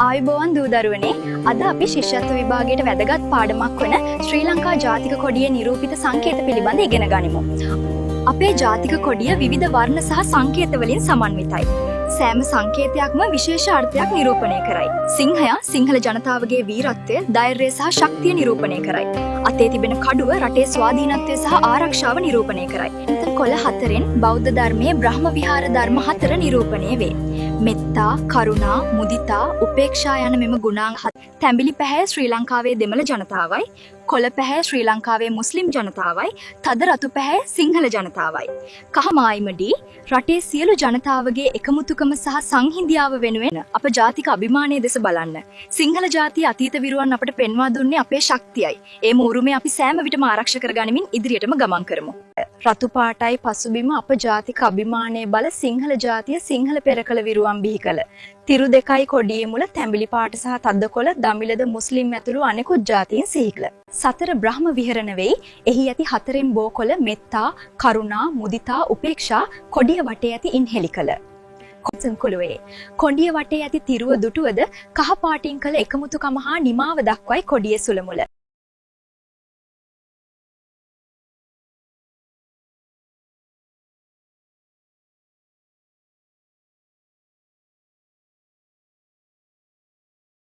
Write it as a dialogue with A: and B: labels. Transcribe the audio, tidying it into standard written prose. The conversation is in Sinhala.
A: ආයුබෝවන් දූ දරුවනේ. අද අපි ශිෂ්‍යත්ව විභාගයට වැදගත් පාඩමක් වන ශ්‍රී ලංකා ජාතික කොඩියේ නිරූපිත සංකේත පිළිබඳ ඉගෙන ගනිමු. අපේ ජාතික කොඩිය විවිධ වර්ණ සහ සංකේත වලින් සමන්විතයි. සෑම සංකේතයක්ම විශේෂ අර්ථයක් නිරූපණය කරයි. සිංහයා සිංහල ජනතාවගේ වීරත්වය, ධෛර්යය සහ ශක්තිය නිරූපණය කරයි. අතේ තිබෙන කඩුව රටේ ස්වාධීනත්වය සහ ආරක්ෂාව නිරූපණය කරයි. කොළ හතරෙන් බෞද්ධ ධර්මයේ බ්‍රහ්ම විහාර ධර්ම හතර නිරූපණය වේ. මෙත්තා, කරුණා, මුදිතා, උපේක්ෂා යන මෙම ගුණාංග තැඹිලි පැහැය ශ්‍රී ලංකාවේ දෙමළ ජනතාවයි, කොළ පැහැය ශ්‍රී ලංකාවේ මුස්ලිම් ජනතාවයි, තද රතු පැහැය සිංහල ජනතාවයි. කහ මායිමඩි රටේ සියලු ජනතාවගේ එකමුතුකම සහ සංහිඳියාව වෙනුවෙන් අප ජාතික අභිමානය දෙස බලන්න. සිංහල ජාතිය අතීත විරුවන් අපට පෙන්වා දුන්නේ අපේ ශක්තියයි. ඒ උරුමය අපි සෑම විටම ආරක්ෂා කරගනිමින් ඉදිරියටම ගමන් කරමු. රතු පාටයි පසුබිම අප ජාතික අභිමානය බල සිංහල ජාතිය සිංහල පෙරකළ විරුවන් බිහි කළ. තිරු දෙකයි කොඩියේ මුල තැඹිලි පාට සහ තද කොළ දමිලද මුස්ලිම් ඇතුළු අනෙකුත් ජාතීන් සිහි කළ. සතර බ්‍රහ්ම විහරණ වෙයි. එහි ඇති හතරෙන් බෝ කොළ මෙත්තා, කරුණා, මුදිතා, උපේක්ෂා කොඩිය වටේ ඇති ඉන් හෙළි කළ. කොළුවේ කොඩිය වටේ ඇති තිරුව දුටුවද කහ පාටින් කළ එකමුතුකම හා නිමාව දක්වයි කොඩියේ සුළමුල.